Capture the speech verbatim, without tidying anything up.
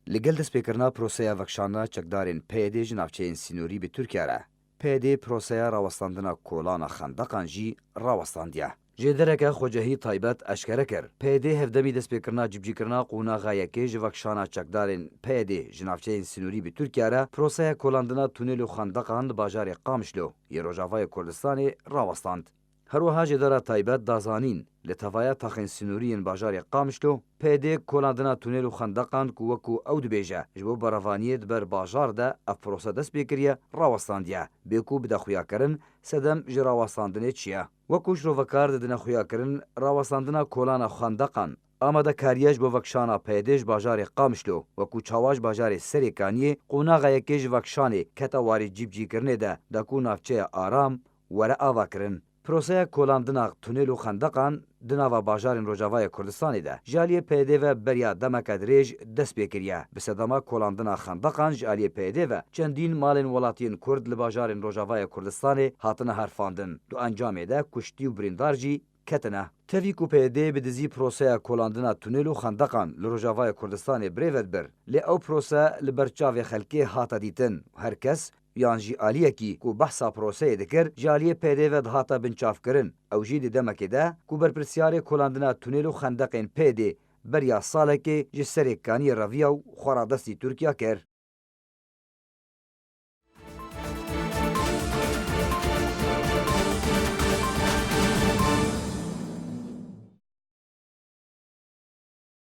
Li gel destpêkirina proseya vekişandina çekdarên P Y D'ê ji navçeyên sînorî bi Tirkiye re, P Y D'ê proseya rawestandina kolana xendeqan jî rawestandiye. Jêdereke xwecihî taybet eşkere kir, P Y D'ê hevdemî destpêkirina cîbicîkirina qonaxa yekê ji vekişana çekdarên P Y D'ê ji navçeyên sînorî bi Tirkiye re proseya kolandina tunêl û xendeqan li bajarê Qamişlo yê Rojavayê Kurdistanê rawestand. Her wiha jêdera taybet da zanîn, li tevaya taxên sînorî yên bajarê Qamişlo, P Y D'ê kolandina tunêl û xendeqan ku wekû ew dibêje, ji bo berevaniyê di ber bajar de ev prose dest pê kiriye, rawestandiye. Bê ku bide xuyakirin, sedem ji rawestandinê çi ye? Wekû şirovekar didine xuyakirin, rawestandina kolana xendeqan, amadekariye ji bo vekişana P Y D'ê ji bajarê Qamişlo, wekû çawa ji bajarê Serêkaniyê qonaxa yekê ji vekişanê kete warê cîbicîkirinê de, da ku navçeya Aram were avakirin. Proseya kolandina tunêl û xendeqan di nava bajarên Rojavayê Kurdistanê de ji aliyê P Y D'ê ve beriya demeke dirêj dest pê kiriye. Bi sedema kolandina xendeqan ji aliyê P Y D'ê ve çendîn malên welatiyên Kurd li bajarên Rojavayê Kurdistanê hatine herfandin. Di encamê de kuştî û birîndar jî ketine. Tevî ku P Y D'ê bi dizî proseya kolandina tunêl û xendeqan li Rojavayê Kurdistanê birêve dibir, lê ew prose li ber çavê xelkê hate dîtin û her kes, yan jî aliyekî ku behsa proseyê dikir, ji aliyê P Y D'ê ve dihate binçavkirin. Ew jî di demekê de ku berpirsyarê kolandina tunêl û xendeqên P Y D'ê beriya salekê ji Serêkaniyê reviya û xwe radestî Tirkiye kir.